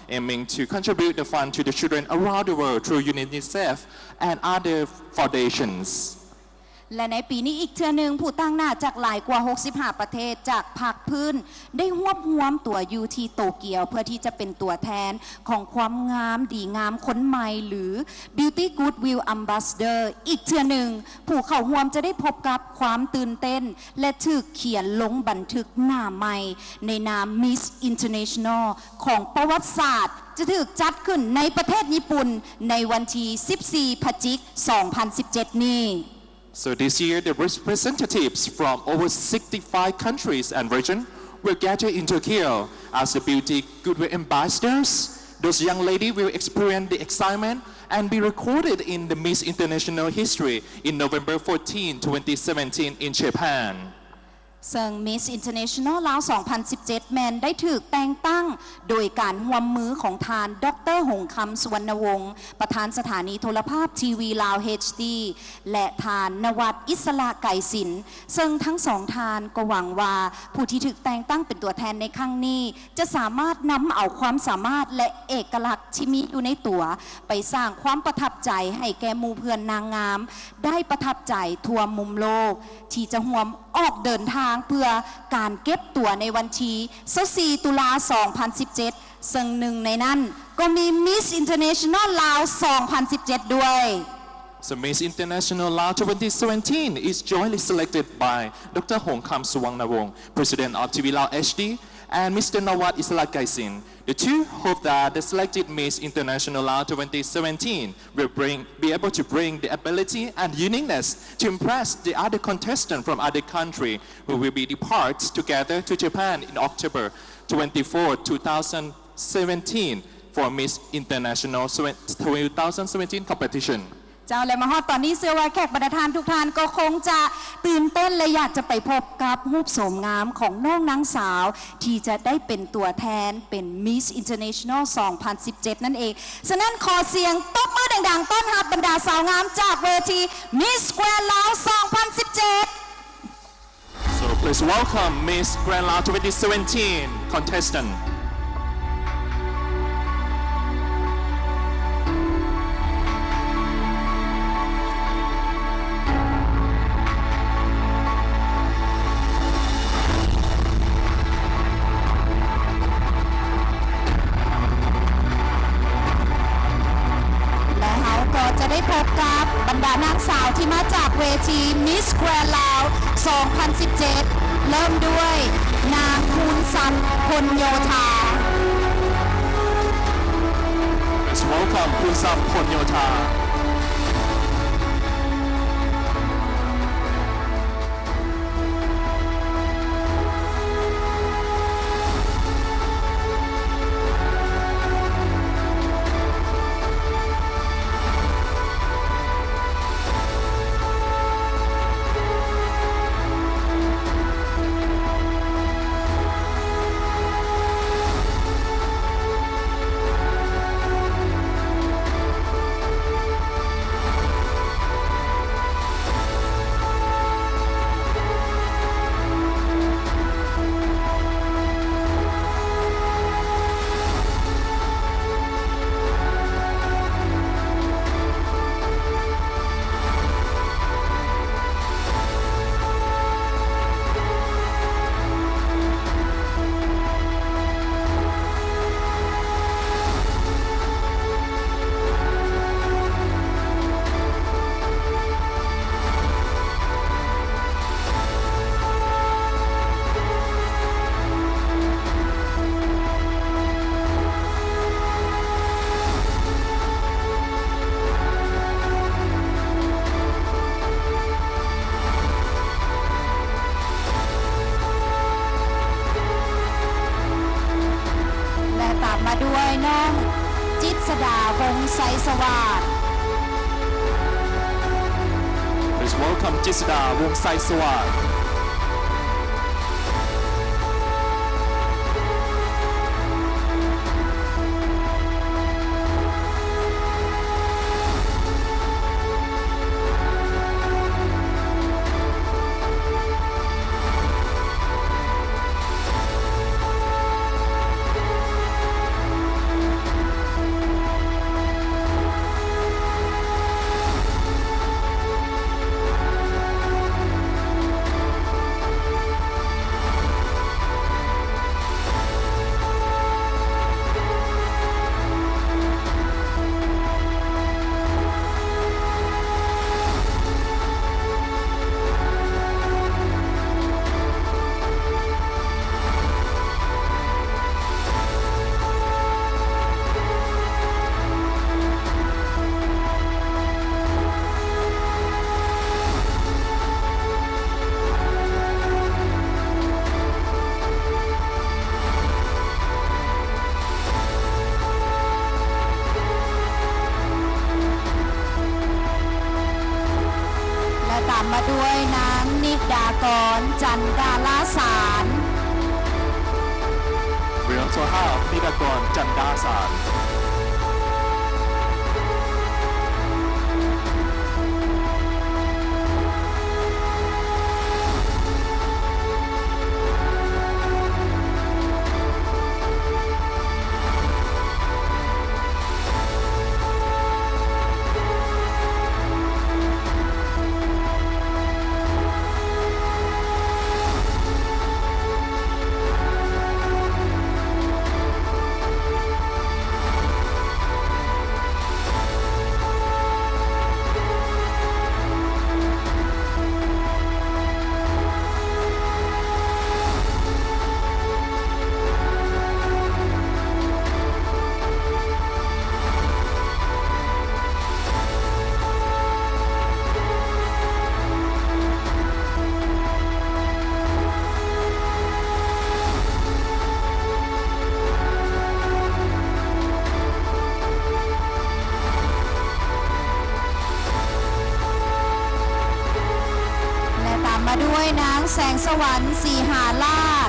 aiming to contribute the fund to the children around the world through UNICEF and other foundations. ແລະ ໃນປີນີ້ອີກເທື່ອໜຶ່ງ, ຜູ້ຕາງໜ້າຈາກຫຼາຍກວ່າຫົກສິບຫ້າປະເທດຈາກພາກພື້ນ ໄດ້ຮວບຮວມຕົວຢູ່ທີ່ໂຕກຽວ ເພື່ອທີ່ຈະເປັນຕົວແທນຂອງຄວາມງາມດີງາມຄົນໃໝ່ ຫຼື Beauty Goodwill Ambassador ອີກເທື່ອໜຶ່ງ. ຜູ້ເຂົ້າຮ່ວມຈະໄດ້ພົບກັບຄວາມຕື່ນເຕັ້ນ ແລະ ຖືກຂຽນລົງບັນທຶກໜ້າໃໝ່ໃນນາມ Miss International ຂອງປະຫວັດສາດ ຈະຖືກຈັດຂຶ້ນໃນປະເທດຍີ່ປຸ່ນໃນວັນທີສິບສີ່ ພະຈິກ ສອງພັນສິບເຈັດນີ້. So this year, the representatives from over sixty-five countries and region will gather in Tokyo as the Beauty Goodwill Ambassadors. Those young ladies will experience the excitement and be recorded in the Miss International history in November fourteen, twenty seventeen in Japan. ເຊິ່ງ Miss International ລາວ ສອງພັນສິບເຈັດ ແມ່ນໄດ້ຖືກແຕ່ງຕັ້ງໂດຍການຮ່ວມມືຂອງທ່ານ ດຣ ຫົງຄຳ ສຸວັນນະວົງ ປະທານສະຖານີໂທລະພາບ ທີວີ ລາວ ເອດດີ ແລະ ທ່ານ ນະວັດ ອິດສະລະໄກສິນ, ເຊິ່ງທັງສອງທ່ານກໍຫວັງວ່າຜູ້ທີ່ຖືກແຕ່ງຕັ້ງເປັນຕົວແທນໃນຄັ້ງນີ້ ຈະສາມາດນຳເອົາຄວາມສາມາດ ແລະ ເອກະລັກທີ່ມີຢູ່ໃນຕົວ ໄປສ້າງຄວາມປະທັບໃຈໃຫ້ແກ່ໝູ່ເພື່ອນນາງງາມ ໄດ້ປະທັບໃຈທົ່ວມຸມໂລກ ທີ່ຈະຮ່ວມອອກເດີນທາງເພື່ອການເກັບຕົວໃນວັນທີຊາວສີ່ ຕຸລາ ສອງພັນສິບເຈັດ ເຊິ່ງໜຶ່ງໃນນັ້ນກໍມີ Miss International ລາວ ສອງພັນສິບເຈັດ ດ້ວຍ. So Miss International Laos twenty seventeen is jointly selected by Dr. Hongkham Suwannavong, President of T V Lao H D, and Mister Nawat Isala Gaisin. The two hope that the selected Miss International Laos twenty seventeen will bring, be able to bring the ability and uniqueness to impress the other contestants from other country who will be depart together to Japan in October twenty-four, two thousand seventeen for Miss International twenty seventeen competition. ເຈົ້າ ແລະ ມາຮອດຕອນນີ້ ເຊື່ອວ່າແຂກບັນດາທ່ານທຸກທ່ານກໍຄົງຈະຕື່ນເຕັ້ນ ແລະ ຢາກຈະໄປພົບກັບຮູບໂສມງາມຂອງນ້ອງນາງສາວ ທີ່ຈະໄດ້ເປັນຕົວແທນເປັນ Miss International ສອງພັນສິບເຈັດ ນັ້ນເອງ. ສະນັ້ນ ຂໍສຽງຕົບມືດັງໆ ຕ້ອນຮັບບັນດາສາວງາມຈາກເວທີ Miss Grand Laos ສອງພັນສິບເຈັດ. So please welcome Miss Grand Laos twenty seventeen contestant. ແລະ ເຮົາກໍຈະໄດ້ພົບກັບບັນດານາງສາວທີ່ມາຈາກເວທີ Miss Grand Laos ສອງພັນສິບເຈັດ ເລີ່ມດ້ວຍນາງ ພູນຊັບ ພົນໂຍທາ. Let's welcome ພູນຊັບ ພົນໂຍທາ. ແລະ ຕາມມາດ້ວຍນ້ອງ ຈິດສະດາ ວົງໄຊສະຫວາດ. Please welcome ຈິດສະດາ ວົງໄຊສະຫວາດ. ມາດ້ວຍນາງ ນິດດາກອນ ຈັນດາລາສານ. We also have ນິດດາກອນ ຈັນດາສານ. ແລະ ຕາມມາດ້ວຍນາງ ແສງສະຫວັນ ສີຫາລາດ.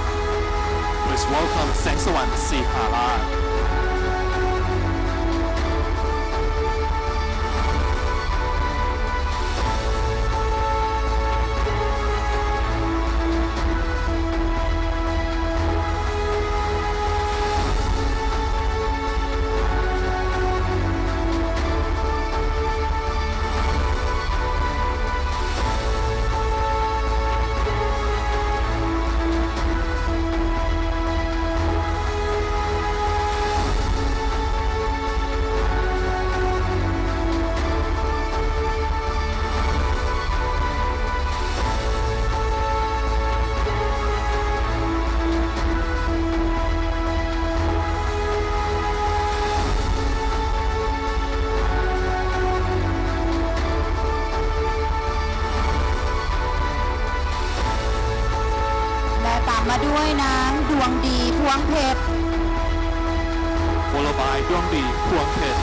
Please welcome ແສງສະຫວັນ ສີຫາລາດ. ແລະ ຕາມມາດ້ວຍນາງ ດວງດີ ພວງເພັດ. Followed by ດວງດີ ພວງເພັດ.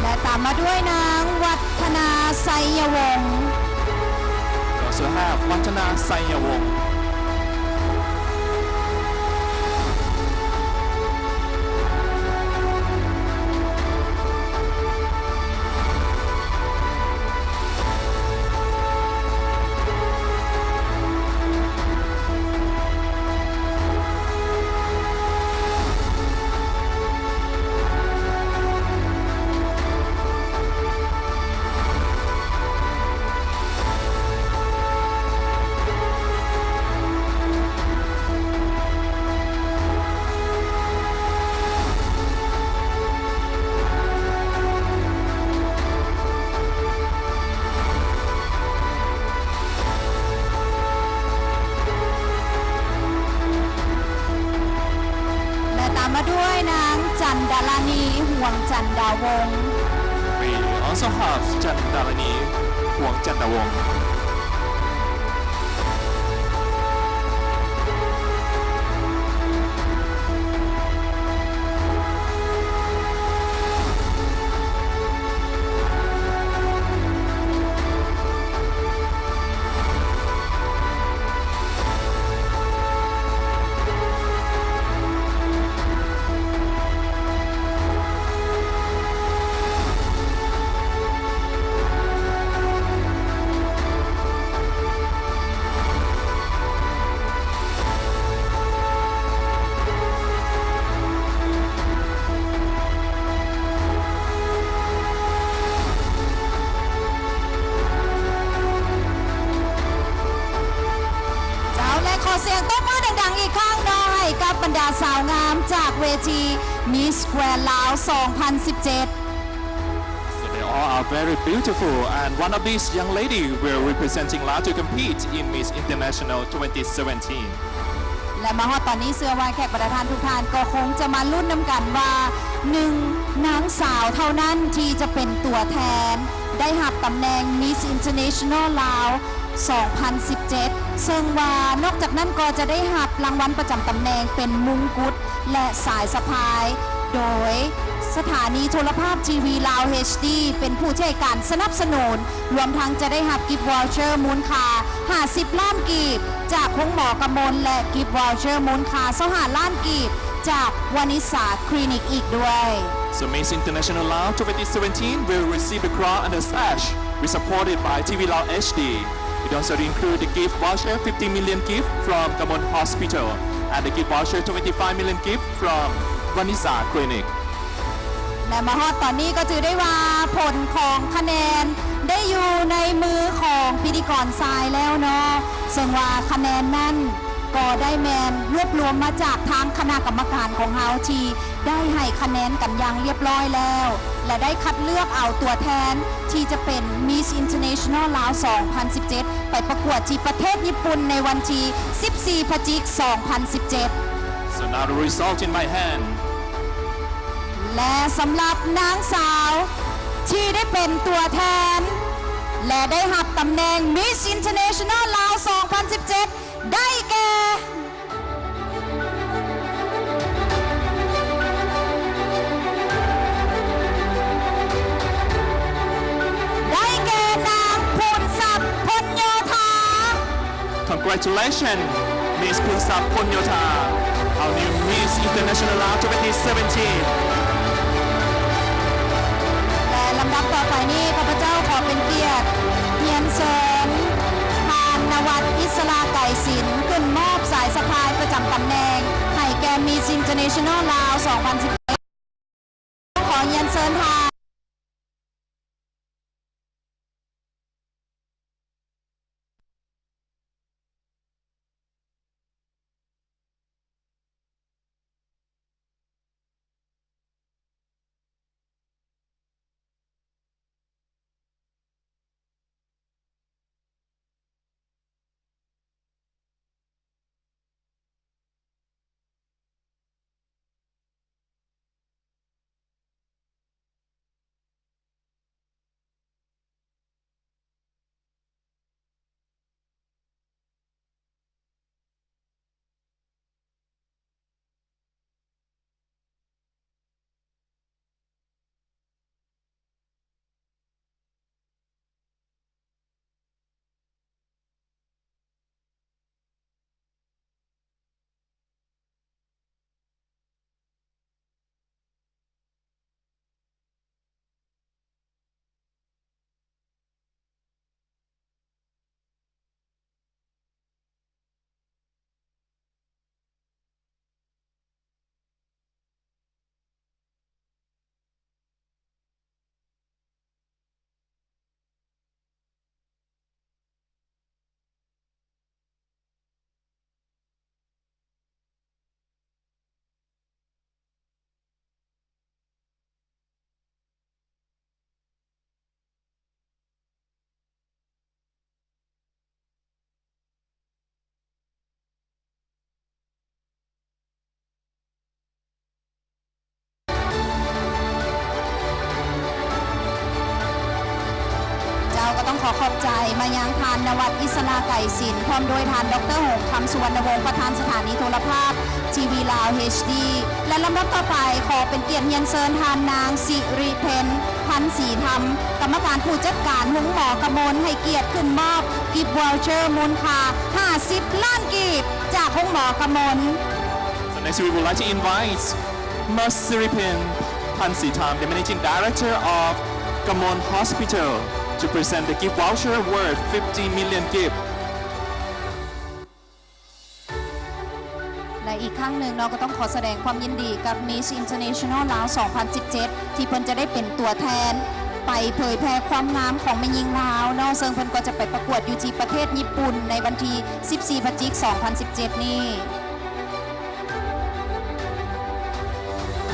ແລະ ຕາມມາດ້ວຍນາງ ວັດທະນາ ໄຊຍະວົງ. We also have ວັດທະນາ ໄຊຍະວົງ. ແລະ ຕາມມາດ້ວຍນາງ ຈັນດາລານີ ຫວງຈັນດາວົງ. We also have ຈັນດາລານີ ຫວງຈັນດາວົງ. ສຽງຕົບມືດັງໆອີກຄັ້ງເນາະ ໃຫ້ກັບບັນດາສາວງາມຈາກເວທີ Miss Grand ລາວ ສອງພັນສິບເຈັດ. So they all are very beautiful, and one of these young lady will representing Laos to compete in Miss International twenty seventeen. ແລະ ມາຮອດຕອນນີ້ ເຊື່ອວ່າແຂກບັນດາທ່ານທຸກທ່ານກໍຄົງຈະມາລຸ້ນນຳກັນວ່າ ໜຶ່ງນາງສາວເທົ່ານັ້ນທີ່ຈະເປັນຕົວແທນໄດ້ຮັບຕຳແໜ່ງ Miss International ລາວ ສອງພັນສິບເຈັດ ເຊິ່ງວ່ານອກຈາກນັ້ນກໍຈະໄດ້ຮັບລາງວັນປະຈຳຕຳແໜ່ງເປັນມຸງກຸດ ແລະ ສາຍສະພາຍ ໂດຍສະຖານີໂທລະພາບທີວີລາວ ເອດດີ ເປັນຜູ້ທີ່ໃຫ້ການສະໜັບສະໜູນ ລວມທັງຈະໄດ້ຮັບກິບວາວເຊີມູນຄ່າຫ້າສິບລ້ານກີບຈາກໂຮງໝໍກຳມົນ ແລະ ກິບວາວເຊີມູນຄ່າຊາວຫ້າລ້ານກີບຈາກວານິສາຄລີນິກອີກດ້ວຍ. So Miss International Laos twenty seventeen will receive the crown and the sash, which supported by T V Lao H D. It also include the gift voucher fifty million gift from Kamon Hospital and the gift voucher twenty-five million gift from Vanessa Clinic. ແລະ ມາຮອດຕອນນີ້ກໍຖືໄດ້ວ່າຜົນຂອງຄະແນນໄດ້ຢູ່ໃນມືຂອງພິທີກອນຊາຍແລ້ວເນາະ ເຊິ່ງວ່າຄະແນນນັ້ນກໍໄດ້ແມ່ນລວບລວມມາຈາກທາງຄະນະກຳມະການຂອງເຮົາ ທີ່ໄດ້ໃຫ້ຄະແນນກັນຢ່າງລຽບລ້ອຍແລ້ວ ແລະ ໄດ້ຄັດເລືອກເອົາຕົວແທນທີ່ຈະເປັນ Miss International ລາວ ສອງພັນສິບເຈັດ ໄປປະກວດທີ່ປະເທດຍີ່ປຸ່ນໃນວັນທີສິບສີ່ ພະຈິກ ສອງພັນສິບເຈັດ. So now the result in my hand. ແລະ ສຳລັບນາງສາວທີ່ໄດ້ເປັນຕົວແທນ ແລະ ໄດ້ຮັບຕຳແໜ່ງ Miss International ລາວ ສອງພັນສິບເຈັດ ໄດ້ແກ່ ໄດ້ແກ່ນາງ ພູນຊັບ ພົນໂຍທາ. Congratulations, Miss Punsap Ponyotha, our new Miss International Laos twenty seventeen. ແລະ ລຳດັບຕໍ່ໄປນີ້ ຂ້າພະເຈົ້າຂໍເປັນກຽດຮຽນເຊີນທ່ານ ນະວັດ ອິດສະລາໄກສິນ ຂຶ້ນມອບສາຍສະພາຍປະຈຳຕຳແໜ່ງໃຫ້ແກ່ Miss International Laos ສອງພັນສິບເອັດ ຂໍຮຽນເຊີນທ່ານ. ເຈົ້າ ກໍຕ້ອງຂໍຂອບໃຈມາຍັງທ່ານ ນະວັດ ອິດສະລາໄກສິນ ພ້ອມດ້ວຍທ່ານ ດອກເຕີ ຫົງຄຳ ສຸວັນນະວົງ ປະທານສະຖານີໂທລະພາບ ທີວີລາວ ເອດດີ ແລະ ລຳດັບຕໍ່ໄປ ຂໍເປັນກຽດຮຽນເຊີນທ່ານນາງ ສິລິເພັນ ພັນສີທຳ ກຳມະການຜູ້ຈັດການໂຮງໝໍກະມົນ ໃຫ້ກຽດຂຶ້ນມອບກິບວາວເຊີມູນຄ່າຫ້າສິບລ້ານກີບ ຈາກໂຮງໝໍກະມົນ. So next we would like to invite Miss Siripen Phansitham, the Managing Director of Kamon Hospital, to present the gift voucher worth fifty million gift. ແລະ ອີກຄັ້ງໜຶ່ງເນາະ ກໍຕ້ອງຂໍສະແດງຄວາມຍິນດີກັບ Miss International Laos ສອງພັນສິບເຈັດ ທີ່ເພິ່ນຈະໄດ້ເປັນຕົວແທນ ໄປເຜີຍແຜ່ຄວາມງາມຂອງແມ່ຍິງລາວເນາະ, ເຊິ່ງເພິ່ນກໍຈະໄປປະກວດຢູ່ທີ່ປະເທດຍີ່ປຸ່ນໃນວັນທີສິບສີ່ ພະຈິກ ສອງພັນສິບເຈັດນີ້.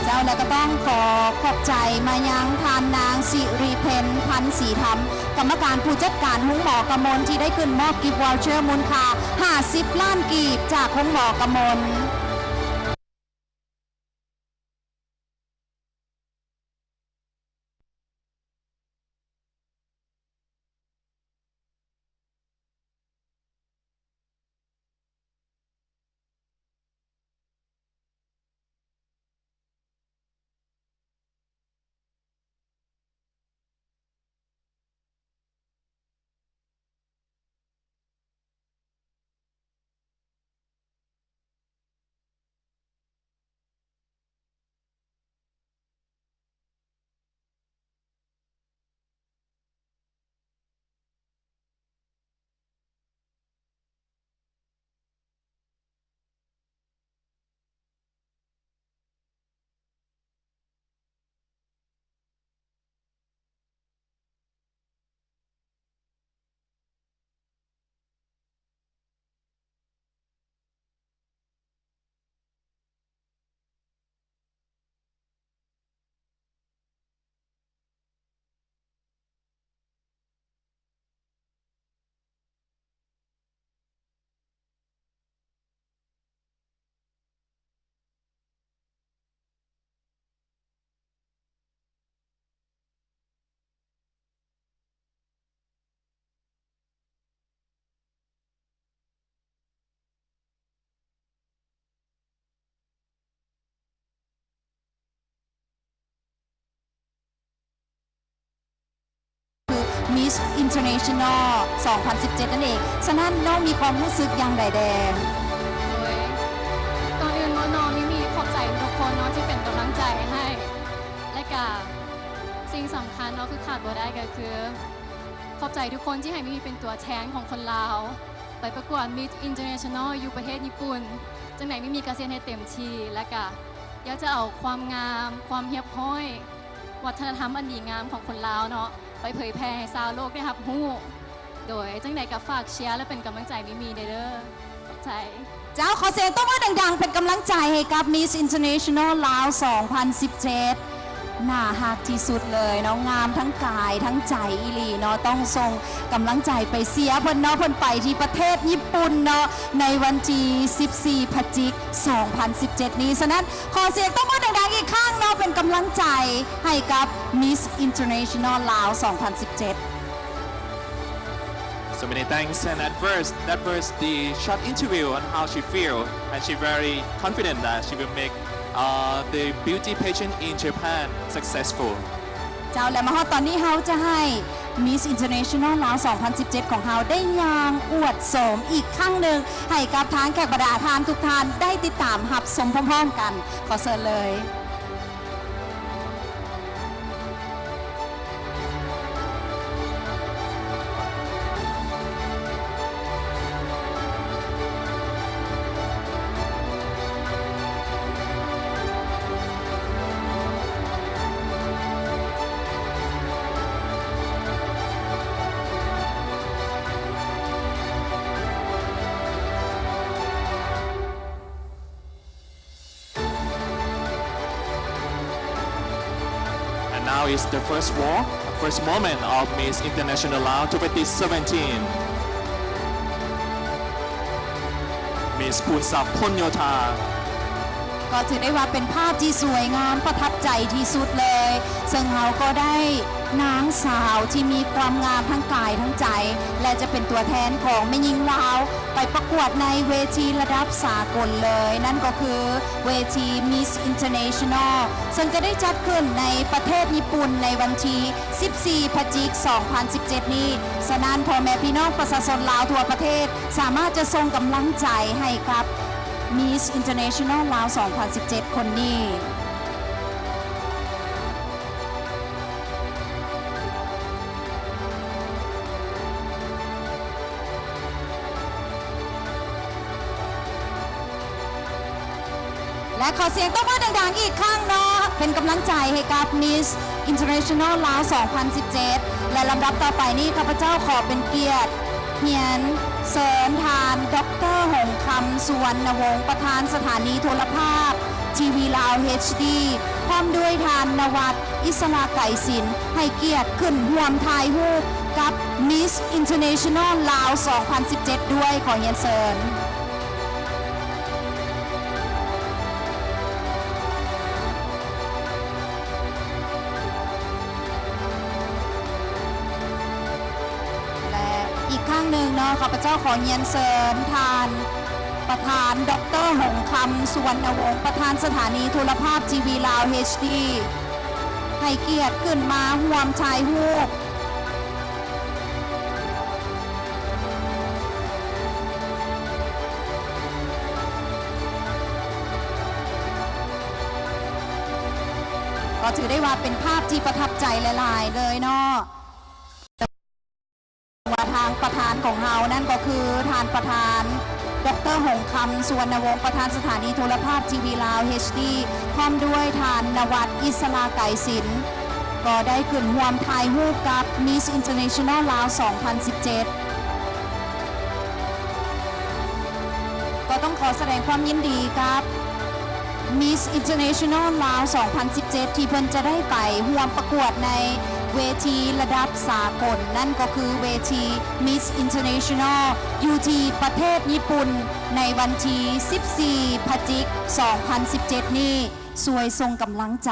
ເຈົ້າ ແລະ ກໍຕ້ອງຂໍຂອບໃຈມາຍັງທ່ານນາງ ສິຣິເພັນ ພັນສີທຳ ກຳມະການຜູ້ຈັດການໂຮງໝໍກະມົນ ທີ່ໄດ້ຂຶ້ນມອບກິບວາວເຈີມູນຄ່າຫ້າສິບລ້ານກີບຈາກໂຮງໝໍກະມົນ. Miss International ສອງພັນສິບເຈັດ ນັ້ນເອງ. ສະນັ້ນ ນ້ອງມີຄວາມຮູ້ສຶກຢ່າງໃດແດ່? ໂດຍ ກ່ອນອື່ນເນາະ ນ້ອງມີມີຂອບໃຈທຸກຄົນເນາະ ທີ່ເປັນກຳລັງໃຈໃຫ້ ແລະກະສິ່ງສຳຄັນເນາະ ຄືຂາດບໍ່ໄດ້ກໍຄື ຂອບໃຈທຸກຄົນທີ່ໃຫ້ມີມີເປັນຕົວແທນຂອງຄົນລາວ ໄປປະກວດ Miss International ຢູ່ປະເທດຍີ່ປຸ່ນ. ຈັ່ງໃດມີມີກະຊິເຮັດໃຫ້ເຕັມທີ່ ແລະກະຢາກຈະເອົາຄວາມງາມ, ຄວາມຮຽບຮ້ອຍ, ວັດທະນະທຳອັນດີງາມຂອງຄົນລາວເນາະ ໄປເຜີຍແຜ່ໃຫ້ຊາວໂລກໄດ້ຮັບຮູ້. ໂດຍ ຈັ່ງໃດກະຝາກເຊຍ ແລະ ເປັນກຳລັງໃຈມີມີແດ່ເດີ. ຂອບໃຈ. ເຈົ້າ ຂໍສຽງຕົບມືດັງໆ ເປັນກຳລັງໃຈໃຫ້ກັບ Miss International ລາວ ສອງພັນສິບເຈັດ. ໜ້າຮັກທີ່ສຸດເລີຍເນາະ, ງາມທັງກາຍທັງໃຈອີ່ຫຼີເນາະ. ຕ້ອງສົ່ງກຳລັງໃຈໄປເຊຍເພິ່ນເນາະ, ເພິ່ນໄປທີ່ປະເທດຍີ່ປຸ່ນເນາະ ໃນວັນທີສິບສີ່ ພະຈິກ ສອງພັນສິບເຈັດນີ້. ສະນັ້ນ ຂໍສຽງຕົບມືດັງໆອີກຄັ້ງເນາະ ເປັນກຳລັງໃຈໃຫ້ກັບ Miss International ລາວ ສອງພັນສິບເຈັດ. So many thanks. And at first, that was the short interview on how she feel, and she very confident that she will make, uh, the beauty pageant in Japan successful. ເຈົ້າ ແລະ ມາຮອດຕອນນີ້ ເຮົາຈະໃຫ້ Miss International ລາວ ສອງພັນສິບເຈັດ ຂອງເຮົາໄດ້ຍ່າງອວດໂສມອີກຄັ້ງໜຶ່ງ ໃຫ້ກັບທາງແຂກບັນດາທ່ານທຸກທ່ານໄດ້ຕິດຕາມຮັບຊົມພ້ອມໆກັນ. ຂໍເຊີນເລີຍ. And now is the first walk, first moment of Miss International Laos twenty seventeen, Miss ພູນຊັບ ພົນໂຍທາ. ກໍຖືໄດ້ວ່າເປັນພາບທີ່ສວຍງາມປະທັບໃຈທີ່ສຸດເລີຍ, ເຊິ່ງເຮົາກໍໄດ້ນາງສາວທີ່ມີຄວາມງາມທັງກາຍທັງໃຈ ແລະ ຈະເປັນຕົວແທນຂອງແມ່ຍິງລາວ ໄປປະກວດໃນເວທີລະດັບສາກົນເລີຍ, ນັ້ນກໍຄືເວທີ Miss International ເຊິ່ງຈະໄດ້ຈັດຂຶ້ນໃນປະເທດຍີ່ປຸ່ນໃນວັນທີສິບສີ່ ພະຈິກ ສອງພັນສິບເຈັດນີ້. ສະນັ້ນ ພໍ່ແມ່ພີ່ນ້ອງປະຊາຊົນລາວທົ່ວປະເທດ ສາມາດຈະສົ່ງກຳລັງໃຈໃຫ້ກັບ Miss International ລາວ ສອງພັນສິບເຈັດ ຄົນນີ້. ແລະ ຂໍສຽງຕົບມືດັງໆອີກຄັ້ງເນາະ ເປັນກຳລັງໃຈໃຫ້ກັບ Miss International ລາວ ສອງພັນສິບເຈັດ ແລະ ລຳດັບຕໍ່ໄປນີ້ ຂ້າພະເຈົ້າຂໍເປັນກຽດຮຽນເຊີນທ່ານ ດອກເຕີ ຫົງຄຳ ສຸວັນນະວົງ ປະທານສະຖານີໂທລະພາບ ທີວີ ລາວ ເອດດີ ພ້ອມດ້ວຍທ່ານ ນະວັດ ອິດສະລະໄກສິນ ໃຫ້ກຽດຂຶ້ນຮ່ວມຖ່າຍຮູບກັບ Miss International ລາວ ສອງພັນສິບເຈັດ ດ້ວຍ. ຂໍຮຽນເຊີນ. ແລະ ອີກຄັ້ງໜຶ່ງເນາະ ຂ້າພະເຈົ້າຂໍຮຽນເຊີນທ່ານປະທານ ດອກເຕີ ຫົງຄຳ ສຸວັນນະວົງ ປະທານສະຖານີໂທລະພາບ ທີວີ ລາວ ເອດດີ ໃຫ້ກຽດຂຶ້ນມາຮ່ວມຖ່າຍຮູບ. ກໍຖືໄດ້ວ່າເປັນພາບທີ່ປະທັບໃຈຫຼາຍໆເລີຍເນາະ ວ່າທາງປະທານຂອງເຮົານັ້ນກໍຄືທ່ານປະທານ ດອກເຕີ ຫົງຄຳ ສຸວັນນະວົງ ປະທານສະຖານີໂທລະພາບ ທີວີ ລາວ ເອດດີ ພ້ອມດ້ວຍທ່ານ ນະວັດ ອິດສະລະໄກສິນ ກໍໄດ້ຂຶ້ນຮ່ວມຖ່າຍຮູບກັບ Miss International ລາວ ສອງພັນສິບເຈັດ. ກໍຕ້ອງຂໍສະແດງຄວາມຍິນດີກັບ Miss International ລາວ ສອງພັນສິບເຈັດ ທີ່ເພິ່ນຈະໄດ້ໄປຮ່ວມປະກວດໃນເວທີລະດັບສາກົນ ນັ້ນກໍຄືເວທີ Miss International ຢູ່ທີ່ປະເທດຍີ່ປຸ່ນ ໃນວັນທີສິບສີ່ ພະຈິກ ສອງພັນສິບເຈັດນີ້ ຊ່ວຍສົ່ງກຳລັງໃຈ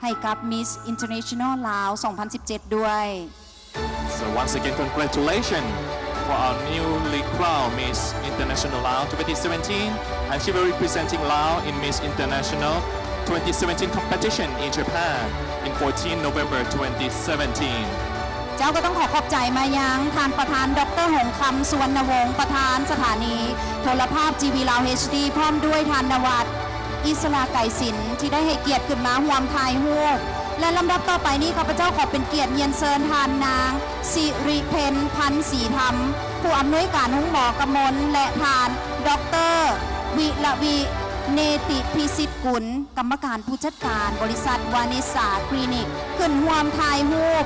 ໃຫ້ກັບ Miss International ລາວ ສອງພັນສິບເຈັດ ດ້ວຍ. So once again, congratulations for our newly crowned Miss International Laos twenty seventeen, and she will be presenting Laos in Miss International twenty seventeen competition in Japan in fourteen November twenty seventeen. ເຈົ້າກໍຕ້ອງຂໍຂອບໃຈມາຍັງທ່ານປະທານ ດອກເຕີ ຫົງຄຳ ສຸວັນນະວົງ ປະທານສະຖານີໂທລະພາບ ທີວີ ລາວ ເອດດີ ພ້ອມດ້ວຍທ່ານ ນະວັດ ອິດສະລະໄກສິນ ທີ່ໄດ້ໃຫ້ກຽດຂຶ້ນມາຮ່ວມຖ່າຍຮູບ ແລະ ລຳດັບຕໍ່ໄປນີ້ ຂ້າພະເຈົ້າຂໍເປັນກຽດຮຽນເຊີນທ່ານນາງ ສິລິເພັນ ພັນສີທຳ ຜູ້ອຳນວຍການໂຮງໝໍກຳມົນ ແລະ ທ່ານ ດອກເຕີ ວິລະວິ ເນຕິພິສິດກຸນ ກຳມະການຜູ້ຈັດການບໍລິສັດ ວານິສາ ຄລີນິກ ຂຶ້ນຮ່ວມຖ່າຍຮູບ.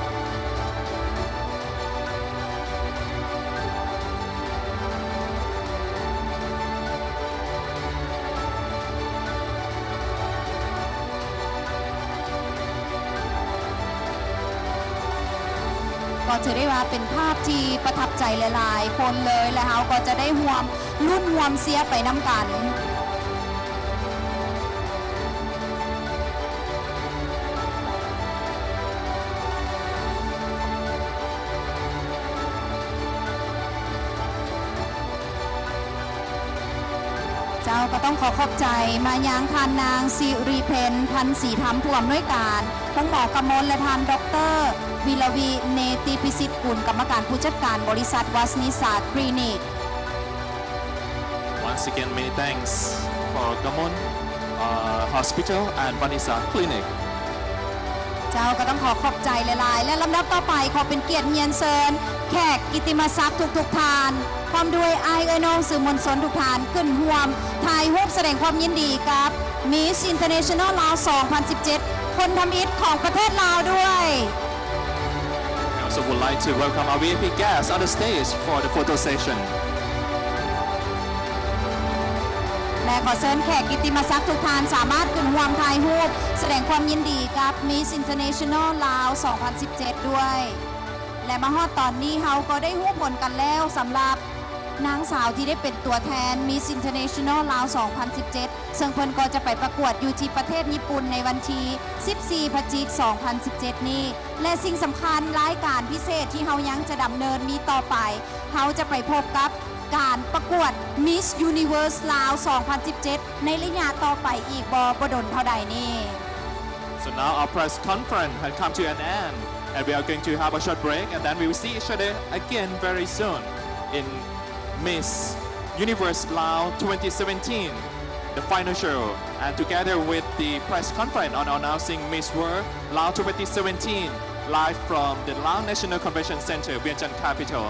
ກໍຖືໄດ້ວ່າເປັນພາບທີ່ປະທັບໃຈຫຼາຍໆຄົນເລີຍ ແລະ ເຮົາກໍຈະໄດ້ຮ່ວມລຸ້ນຮ່ວມເຊຍໄປນຳກັນ. ເຈົ້າກໍຕ້ອງຂໍຂອບໃຈມາຍັງທ່ານນາງ ສິລິເພັນ ພັນສີທຳ ຜູ້ອຳນວຍການໂຮງໝໍກຳມົນ ແລະ ທ່ານ ດອກເຕີ ວິລະວິ ເນຕິພິສິດກຸນ ກຳມະການຜູ້ຈັດການບໍລິສັດ ວານິສາ ຄລີນິກ. Once again, many thanks for Gamon, uh, Hospital and Vanessa Clinic. ເຈົ້າກໍຕ້ອງຂໍຂອບໃຈຫຼາຍໆ ແລະ ລຳດັບຕໍ່ໄປ ຂໍເປັນກຽດຮຽນເຊີນແຂກກິດຕິມະສັກທຸກໆທ່ານ ພ້ອມດ້ວຍອ້າຍເອື້ອຍນ້ອງສື່ມວນຊົນທຸກທ່ານ ຂຶ້ນຮ່ວມຖ່າຍຮູບສະແດງຄວາມຍິນດີກັບ Miss International ລາວ ສອງພັນສິບເຈັດ ຄົນທຳອິດຂອງປະເທດລາວດ້ວຍ. We also would like to welcome our V I P guests on the stage for the photo session. ແລະ ຂໍເຊີນແຂກກິດຕິມະສັກທຸກທ່ານສາມາດຂຶ້ນຮ່ວມຖ່າຍຮູບສະແດງຄວາມຍິນດີກັບ Miss International ລາວ ສອງພັນສິບເຈັດ ດ້ວຍ. ແລະ ມາຮອດຕອນນີ້ເຮົາກໍໄດ້ຮູ້ຜົນກັນແລ້ວ ສຳລັບນາງສາວທີ່ໄດ້ເປັນຕົວແທນ Miss International ລາວ ສອງພັນສິບເຈັດ ເຊິ່ງເພິ່ນກໍຈະໄປປະກວດຢູ່ທີ່ປະເທດຍີ່ປຸ່ນໃນວັນທີສິບສີ່ ພະຈິກ ສອງພັນສິບເຈັດນີ້ ແລະ ສິ່ງສຳຄັນ ລາຍການພິເສດທີ່ເຮົາຍັງຈະດຳເນີນມີຕໍ່ໄປ ເຮົາຈະໄປພົບກັບການປະກວດ Miss Universe ລາວ ສອງພັນສິບເຈັດ ໃນໄລຍະຕໍ່ໄປອີກບໍ່ ບໍ່ດົນເທົ່າໃດນີ້. So now our press conference has come to an end, and we are going to have a short break, and then we will see each other again very soon in Miss Universe Laos twenty seventeen, the final show, and together with the press conference on announcing Miss World Laos twenty seventeen, live from the Lao National Convention Center, Vientiane Capital.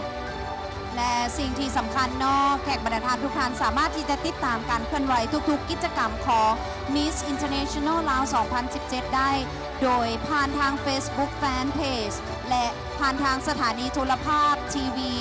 ແລະ ສິ່ງທີ່ສຳຄັນເນາະ ແຂກບັນດາທ່ານທຸກທ່ານສາມາດທີ່ຈະຕິດຕາມການເຄື່ອນໄຫວທຸກໆກິດຈະກຳຂອງ Miss International ລາວ ສອງພັນສິບເຈັດ ໄດ້ ໂດຍຜ່ານທາງ Facebook Fan Page ແລະ ຜ່ານທາງສະຖານີໂທລະພາບ ທີວີ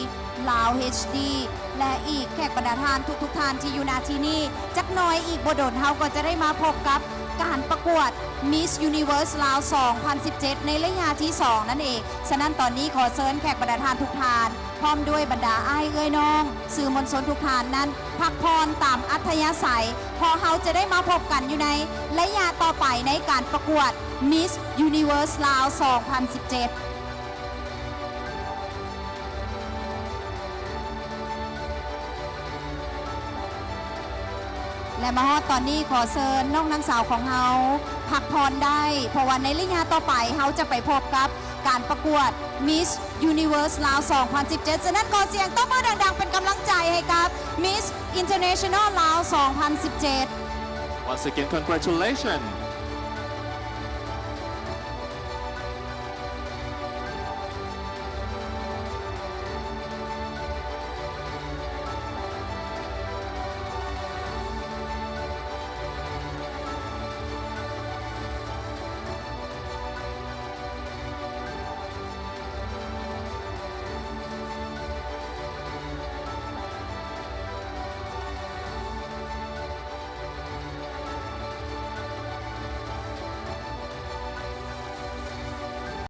ລາວ ເອດດີ ແລະ ອີກແຂກບັນດາທ່ານທຸກໆທ່ານທີ່ຢູ່ ນະ ທີ່ນີ້ ຈັກໜ່ອຍອີກບໍ່ດົນເຮົາກໍຈະໄດ້ມາພົບກັບການປະກວດ Miss Universe ລາວ ສອງພັນສິບເຈັດ ໃນໄລຍະທີສອງນັ້ນເອງ. ສະນັ້ນຕອນນີ້ຂໍເຊີນແຂກບັນດາທ່ານທຸກທ່ານ ພ້ອມດ້ວຍບັນດາອ້າຍເອື້ອຍນ້ອງ ສື່ມວນຊົນທຸກທ່ານນັ້ນ ພັກຜ່ອນຕາມອັດທະຍາໄສ ເພາະເຮົາຈະໄດ້ມາພົບກັນຢູ່ໃນໄລຍະຕໍ່ໄປໃນການປະກວດ Miss Universe ລາວ ສອງພັນສິບເຈັດ. ແລະ ມາຮອດຕອນນີ້ ຂໍເຊີນນ້ອງນາງສາວຂອງເຮົາພັກຜ່ອນໄດ້ ເພາະວ່າໃນໄລຍະຕໍ່ໄປເຮົາຈະໄປພົບກັບການປະກວດ Miss Universe ລາວ ສອງພັນສິບເຈັດ. ສະນັ້ນ ຂໍສຽງຕົບມືດັງໆ ເປັນກຳລັງໃຈໃຫ້ກັບ Miss International ລາວ ສອງພັນສິບເຈັດ. Once again, congratulations.